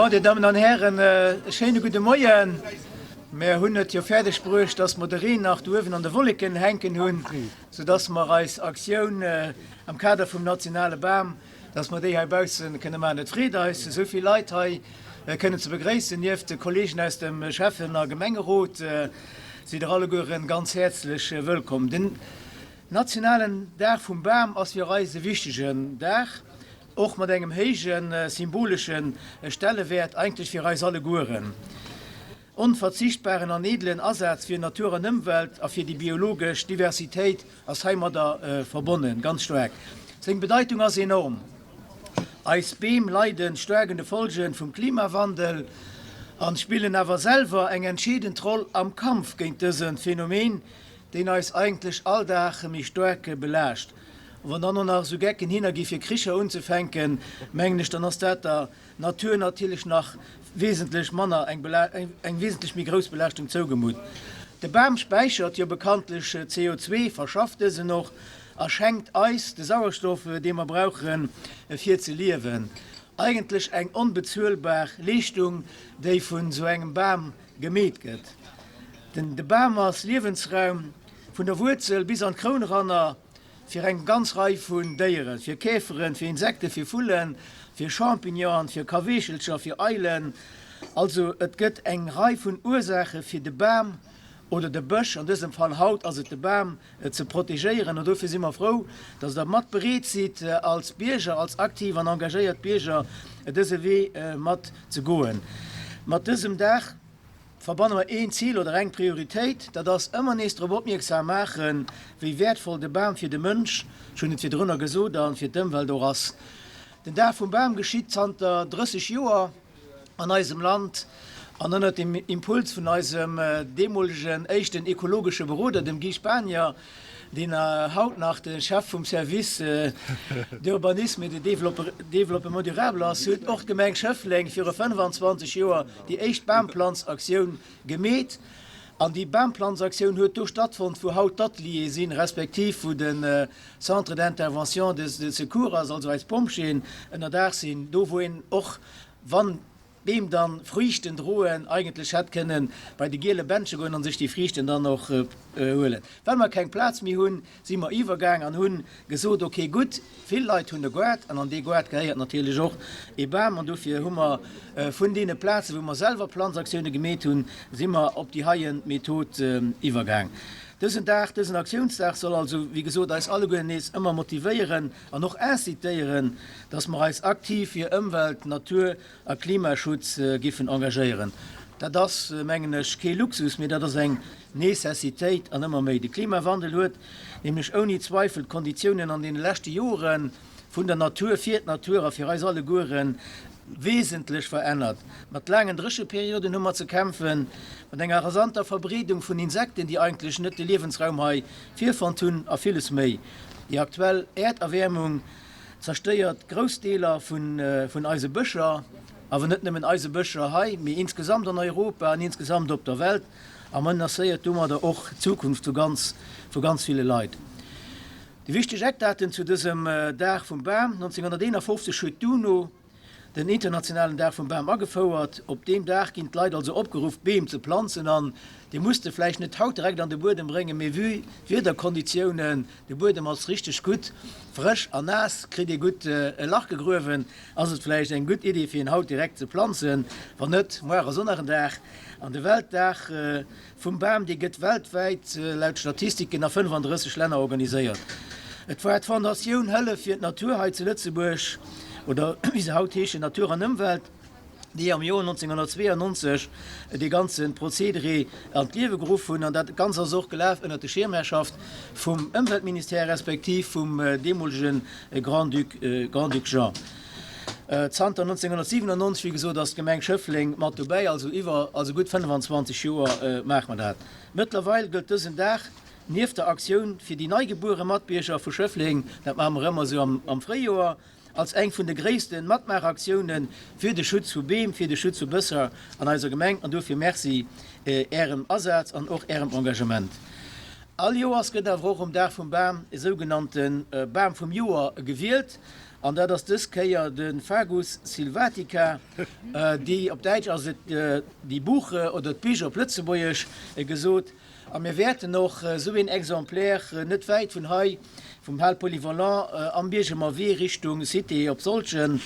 Bon, Dir Dammen an Hären, e schéine gudde Moien. Mer hunn et jo fäerdeg bruecht, dass mer de Reen nach do uewen an de Wolleken hänken hunn, soudass mer eis Aktioun am Kader vum nationale Bam, dass mer déi heibausse kënne maachen. Et freet eis, esou vill Leit hei kënnen ze begréissen. Nieft de Kolleegen aus dem Schäffen a Gemengerot sidd Der allegueren ganz häerzlech wëllkomm. Den nationalen Dag vum Bam ass fir eis e wichtegen Dag. Och mat engem héije symbolesche Stellewäert eigentlech fir eis allegueren. Onverzichtbaren an edelen Asaz fir Natur an Ëmwelt a fir déi biologesch Diversitéit ass heimadder verbonnen, ganz staark. Seng Bedeitung ass enorm. Eis Beem leide staark un de Folge vum Klimawandel an spillen awer selwer eng entscheedend Roll am Kampf géint dëse Phänomen, deen eis eigentlech all Dag méi staark belaascht. Wann dann och nach esou Gecken hinner gi fir Kricher unzefänken, mengen ech, dann ass dat der Natur natierlech nach wesentlech manner, eng wesentlech méi grouss Belaaschtung zougemutt. De Bam späichert jo bekanntlech CO2, verschafft dësen och a schenkt eis de Sauerstoff, dee mer brauchen, fir ze liewen. Eigentlech eng onbezuelbar Leeschtung, déi vun esou engem Bam gemeet gëtt. Den de Bam ass Liewensraum vun der Wuerzel bis an d'Kroun eranner fir eng ganz Rei vun Déieren, fir Käferen, fir Insekten, fir Vullen, fir Champignonen, fir Kaweechelcher, fir Eilen. Also et gëtt eng Rei vun Ursaache fir de Bam oder de Bësch, an dësem Fall haut ass et de Bam, ze protegéieren. An dofir si mer frou, dass Der mat bereet sidd, als Bierger, als aktiv an engagéiert Bierger, dëse Wee mat ze goen. Mat dësem Dag verbanne mer een Zil oder eng Prioritéit, dat ass ëmmer nees drop opmierksam maachen, wéi wäertvoll de Bam fir de Mënsch, ech hunn et virdrunner gesot, a fir d'Ëmwelt och ass. Den Dag vum Bam geschitt zanter 30 Joer. an eisem Land an ënnert dem Impuls vun eisem deemolegen éischten ekologesche Beroder, dem Guy Spanier, deen haut nach de Chef vum Service d'urbanisme et de développement durable ass, huet och d'Gemeng Schëffleng viru 25 Joer déi éischt Bamplanzaktioun gemeet. An déi Bamplanzaktioun huet do stattfonnt, wou haut d'Ateliere sinn, respektiv wou de Centre d'intervention de secours ass, also eis Pompjeeën ënnerdaach sinn, do wou een och, wann d'Beem dann Friichten droen, eigentlech hätt kënnen bei de giele Bändche goen an sech déi Friichten dann och huelen. Well mer keng Plaz méi hunn, si mer iwwergaang an hunn gesot, ok gutt, vill Leit hunn e Goart an an dee Goart gehéiert natierlech och ee Bam an dofir hu mer vun deene Plazen, wou mer selwer Planzaktioune gemeet hunn, si mer op déi heien Method iwwergaang. Dësen Dag, dësen Aktiounsdag soll also, wéi gesot, eis alleguer nees ëmmer motivéieren an och incitéieren, dass mer eis aktiv fir Ëmwelt-, Natur a Klimaschutz giffen engagéieren. Dat ass, mengen ech, kee Luxus, mee dat ass eng Necessitéit an ëmmer méi. De Klimawandel huet nämlech ouni Zweifel d'Konditiounen an deene leschte Jore vun der Natur, fir d'Natur a fir eis allegueren, wesentlech verännert. Mat laangen Drécheperioden hu mer ze kämpfen, mat enger rasanter Verbreedung vun Insekten, déi eigentlech net de Liewensraum hei virfonnt hunn, a villes méi. Déi aktuell Äerderwäermung zerstéiert grouss Deeler vun eise Bëscher, awer net nëmmen eise Bëscher hei, mee insgesamt an Europa an insgesamt op der Welt, a menacéiert domadder och d'Zukunft vu ganz ville Leit. Déi wichteg Eckdaten zu dësem Dag vum Bam, 1951 huet d'UNO den internationalen Dag vum Bam agefouert. Op deem Dag ginn d'Leit also opgeruff, Beem ze planzen. An Dir musst se vläicht net haut direkt an de Buedem bréngen, mee vue d'Wiederkonditiounen, de Buedem ass richteg gutt frësch an naass, kritt ee gutt e Lach gegruewen, ass et vläicht eng gutt Idee, fir en haut direkt ze planzen. Wann net, muar ass och nach en Dag. An de Weltdag Vum Bam, dee gëtt weltwäit laut Statistiken a 35 Länner organiséiert. Et war d'Fondatioun Hëllef fir d'Natur hei zu Lëtzebuerg, oder wéi se haut heeschen, Natur an Ëmwelt, déi am Joer 1992 dee ganze Prozedere an d'Liewe geruff hunn. An dat Ganzt ass och gelaf ënnert de Schirmherrschaft vum Ëmweltministère respektiv vum deemolege Grand-Duc, Grand-Duc Jean. Zanter 1997, wéi gesot, ass d'Gemeng Schëffleng mat dobäi, also iwwer, also gutt 25 Joer maache mer dat. Mëttlerweil gëllt dësen Dag nieft der Aktioun fir déi neigebuere Matbierger vu Schëffleng, dat maache mer ëmmer esou am Fréijoer, als eng vun de gréisste Matmaachaktioune fir de Schutz vu Beem, fir de Schutz vu Bëscher an eiser Gemeng. An dofir Merci Ärem Asaz an och Ärem Engagement. All Joers gëtt awer och um Dag vum Bam e sougenannte Bam vum Joer gewielt. An dat ass dës Kéier de Fagus sylvatica, déi op Däitsch ass et die Buche oder d'Bich op Lëtzebuergesch gesot. A mir wäerten och esou een Exemplaire net wäit vun hei, vum Hal Polyvalent am Biergemer Wee Richtung Cité op Soltgen,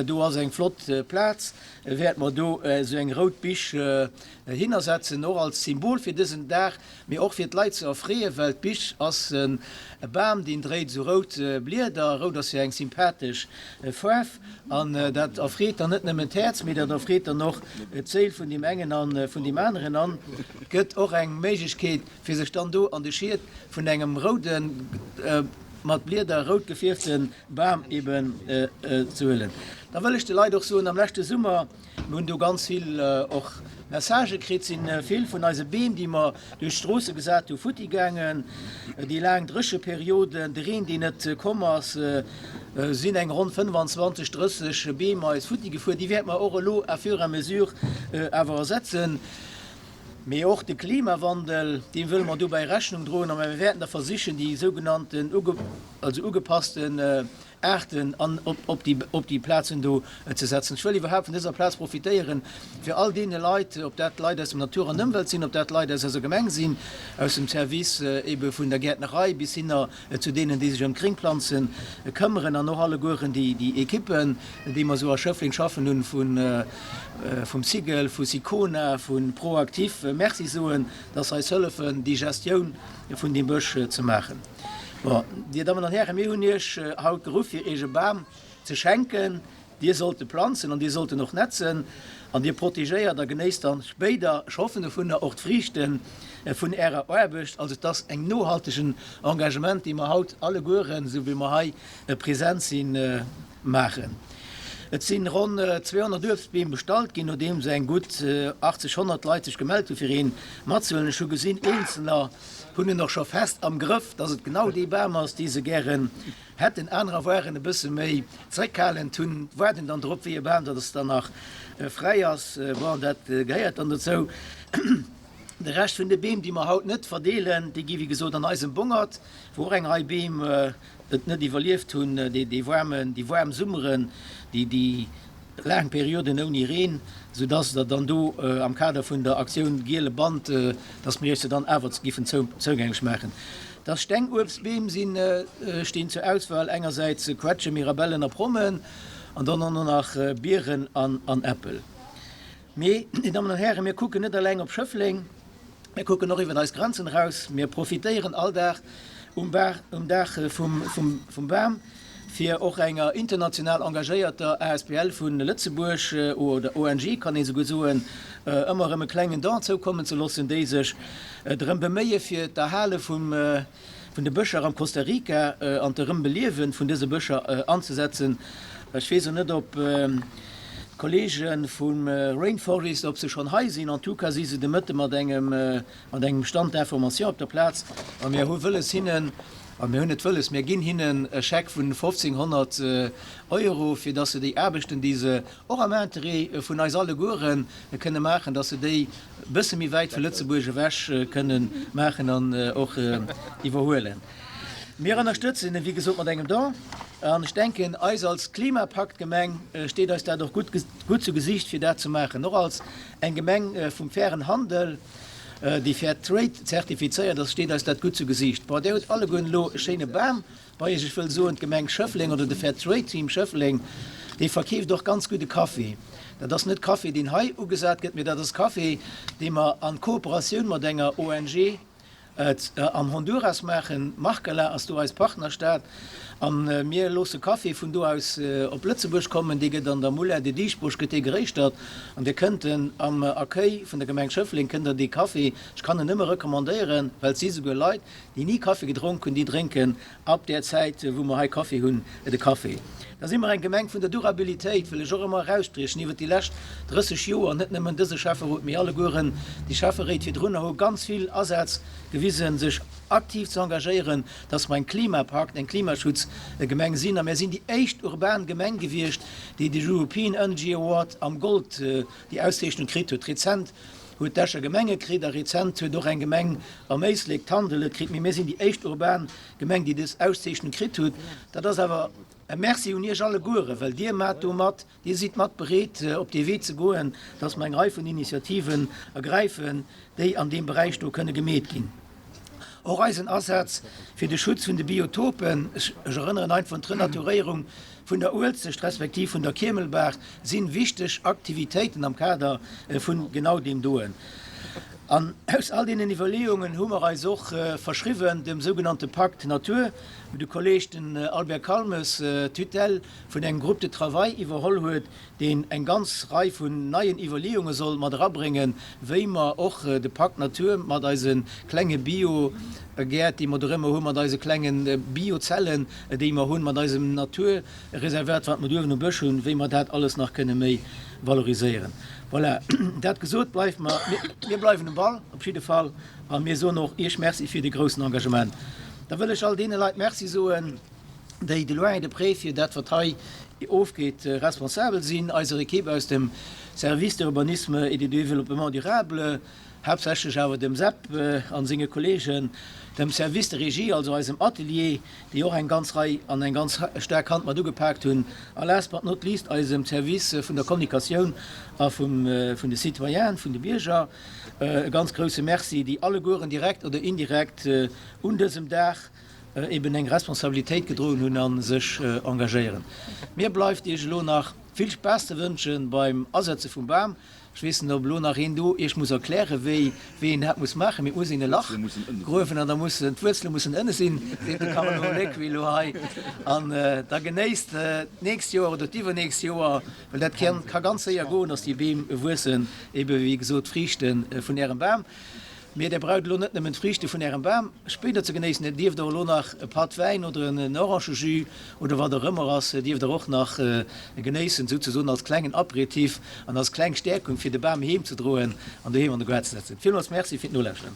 do ass eng flott Plaz, wäerte mer do esou eng rout Bich hinnersetzen, och als Symbol fir dësen Dag, mee och fir d'Leit ze erfreeën, well d'Bich ass e Bam, deen dréit esou rout Blieder. Rout ass jo eng sympathesch Faarf an dat erfreet dann net nëmmen d'Häerz, mee dat erfreet dann och d'Séil vun deem engen a vun deem aneren an gëtt och eng Méiglechkeet, fir sech dann do an de Schiet vun engem rouden, mat Blieder rout gefierfte Bam eben ze huelen. Da wëll ech de Leit och soen, am leschte Summer, Mir hunn do ganz vill och Messagë kritt, sinn vill vun eise Beem, déi mer duerch d'Stroosse gesat hu, futti gaangen. Déi laang Drécheperioden, de Reen, deen net komm ass, sinn eng ronn 25, 30 Beem eis futti gefuer. Déi wäerte mer och elo à fur et à mesure awer ersetzen. Mee och de Klimawandel, deem wëlle mer dobäi Rechnung droen a mir wäerten da versichen, déi sougenannten also ugepassten Aarten an op déi op déi Plazen do ze setzen. Ech wëll iwwerhaapt vun dëser Plaz profitéieren, fir all deene Leit, ob dat Leit aus dem Natur an Ëmwelt sinn, ob dat Leit aus eiser Gemeng sinn, aus dem Service ebe vun der Gäertnerei bis hinner zu deenen, déi sech ëm d'Gréngplanze këmmeren an och allegueren déi déi Ekippen, déi mer esou a Schëffleng schaffen hunn, vu vum Cigl, vu Sicona, vu ProActif, Merci soen, dass se eis hëllefen, déi Gestioun vun deem Bësch ze maachen. Bon, Dir Dammen an Hären, mir hunn Iech haut geruff, fir Iech e Bam ze schenken. Dir sollt e planzen an Dir sollt en och netzen. An Dir protegéiert a genéisst dann spéider, ech hoffen dovunner, och d'Friichte vun Ärer Aarbecht. Also et ass eng nohaltegen Engagement, dee mer haut allegueren, esou wéi mer hei present sinn, maachen. Et sinn ronn 200 Uebstbeem bestallt ginn, nodeems eng gutt 80, 100 Leit sech gemellt hu fir een matzehuelen. Ech hu gesinn, eenzeler hunn en och scho fest am Grëff, dass et genau dee Bam ass, dee se gären hätten. Anerer waren e bësse méi zréckhalend, hunn, waarden dann drop, wéi e Bam datt es dann nach fräi ass. Bon, dat gehéiert dann dozou. De Rescht vun de Beem, déi mer haut net verdeelen, déi gi wéi gesot an eisem Bongert, wou och eng Rei Beem et net iwwerlieft hunn, déi waarmen, déi waarm Summeren, déi, déi laang Perioden ouni Reen, sou dass der dann do am Kader vun der Aktioun Giele Band, dass mir iech se dann awer giffen zougänglech maachen. Dass Stenguebstbeem sinn, stinn zur Auswahl, engersäits Quetschen, Mirabellen a Prommen an dann och nach Bieren an Äppel. Mee, Dir Dammen an Hären, mir kucken net eleng op Schëffleng, mir kucken och iwwer eis Grenzen eraus. Mir profitéieren all Dag um Dag vum Bam, fir och enger international engagéierter asbl vu Lëtzebuerg, oder ONG kann ee souguer soen, ëmmer erëm e klengen Don zoukommen ze loossen, déi sech drëm beméie fir d'Erhale vun de Bëscher am Costa Rica an d'Erëmbeliewe vun dëse Bëscher anzesetzen. Ech weess och net, ob d'Kollege vum Rainforest, ob se schonn hei sinn. En tout cas si se de Mëtte mat engem Mat engem Stand d'information op der Plaz. A mir hu wëlles hinnen, a mir hunn net wëlles, mir ginn hinnen e Scheck vun 1.500 Euro, fir dass se déi Aarbechten, déi se och am Interêt vun eis alleguere kënne maachen, dass se déi e bësse méi wäit vu Lëtzebuerg ewech kënne maachen an och iwwerhuelen. Mir ënnerstëtzen en, wéi gesot, mat engem Don. An ech denken, eis als Klimapaktgemeng steet eis dat och gutt, gutt zu Gesicht, fir dat ze maachen, och als eng Gemeng vum fairen Handel. déi Fair Trade zertifizéiert ass, steet eis dat gutt zu Gesiicht. Bon, Dir hutt allegueren elo e schéine Bam bei Iech. Ech wëll soen, d'Gemeng Schëffleng oder de Fair Trade Team Schëffleng, dee verkeeft och ganz gudde Kaffi. Dat ass net Kaffi, deen hei ugesat gëtt, mee dat ass Kaffi, dee mer an Kooperatioun mat enger ONG am Honduras maachen. Marcala ass do eis Partnerstad a mir loosse Kaffi vun do aus op Lëtzebuerg kommen. Dee gëtt an der Moulin de Dieschbourg gëtt dee geréischtert an Dir kënnt en am Accueil vun der Gemeng Schëffleng kënnt der dee Kaffi, ech kann en nëmme recommandéieren, well et si souguer Leit, déi ni Kaffi gedronk hunn, déi drénken ab där Zäit, wou mer hei Kaffi hunn, de Kaffi. Da si mer eng Gemeng vun der Durabilitéit, wëll ech och ëmmer eraussträchen, iwwert déi lescht 30 Joer, net nëmmen dëse Schäfferot, mee allegueren déi Schäfferéit virdrunner hu ganz vill Asaz gewisen, sech aktiv ze engagéieren, dass mer eng Klimapakt, eng Klimaschutzgemeng sinn. A mir sinn déi éischt urban Gemeng gewiescht, déi de European Energy Award am Gold, déi Auszeechnung kritt huet. Rezent huet d'Escher Gemeng e kritt a rezent huet och eng Gemeng am Éislek, Tandel, et kritt. Mee mir sinn déi éischt urban Gemeng, déi dës Auszeechnung kritt huet. Dat ass awer. E Merci un Iech allegueren, well Dir maacht do mat, Dir sidd mat bereet, op dee Wee ze goen, dass mer eng Rei vun Initiativen ergräifen, déi an deem Beräich do kënne gemeet ginn. Och eisen Asaz fir de Schutz vun de Biotopen, ech erënneren einfach un d'Renaturéierung vun der Uelzecht respektiv vun der Kiemelbaach, si wichteg Aktivitéiten am Kader vun genau deem doen. An aus all deenen Iwwerleeungen hu mer eis och verschriwwen dem sougenannte Pacte Natur, wou de Kolleg, den Albert Calmes, d'Tutelle vun engem Groupe de travail iwwerholl huet, deen eng ganz Rei vun neien Iwwerleeunge soll mat erabréngen, wéi mer och de Pacte Natur mat eise klenge Bio-Gäert, déi mer dorëmmer hunn, mat eise klenge Biozellen, déi mer hunn, mat eisem Naturreservat, wat mer do uewen um Bësch hunn, wéi mer dat alles nach kënne méi valoriséieren. Voilà, dat gesot, bleift mer, mir bleiwen um Ball op jidde Fall a mir soen och Iech Merci fir de groussen Engagement. Da wëll ech all deene Leit Merci soen, déi de loin et de près fir dat wat hei ofgeet responsabel sinn, eiser Equipe aus dem Service d'urbanisme et de développement durable, haaptsächlech awer dem Sepp an senge Kollegen, dem Service de régie, also eisem Atelier, déi och eng ganz Rei an eng ganz staark Hand mat ugepaakt hunn, a last but not least eisem Service vun der Kommunikatioun a vun de Citoyenen, vun de Bierger e ganz grouse Merci, déi allegueren direkt oder indirekt un dësem Dag eben eng Responsabilitéit gedroen hunn a sech engagéieren. Mir bleift Iech elo nach vill Spaass ze wënschen beim Asetze vum Bam. Ech weess net, ob elo nach een do Iech muss erklären, wéi wéi een dat muss maachen, mee et muss een e Lach gruewen an da mussen d'Wuerzele mussen ënne sinn, seet de Carlo Lequi elo hei. An da genéisst d'nächst Joer oder d'iwwernächst Joer, well dat ka ganz séier goen, dass déi Beem wuessen, ebe wéi gesot d'Friichte vun Ärem Bam. Mee der braucht elo net nëmmen d'Friichte vun ärem Bam spéider ze genéissen, dir dierft och elo nach e Patt Wäin oder en Orangejus oder wat och ëmmer ass, dierft der och nach genéissen, souzesoen als klengen Aperitif an als kleng Stäerkung fir de Bam heem ze droen an doheem an de Gaart ze setzen. Villmools Merci fir d'Nolauschteren.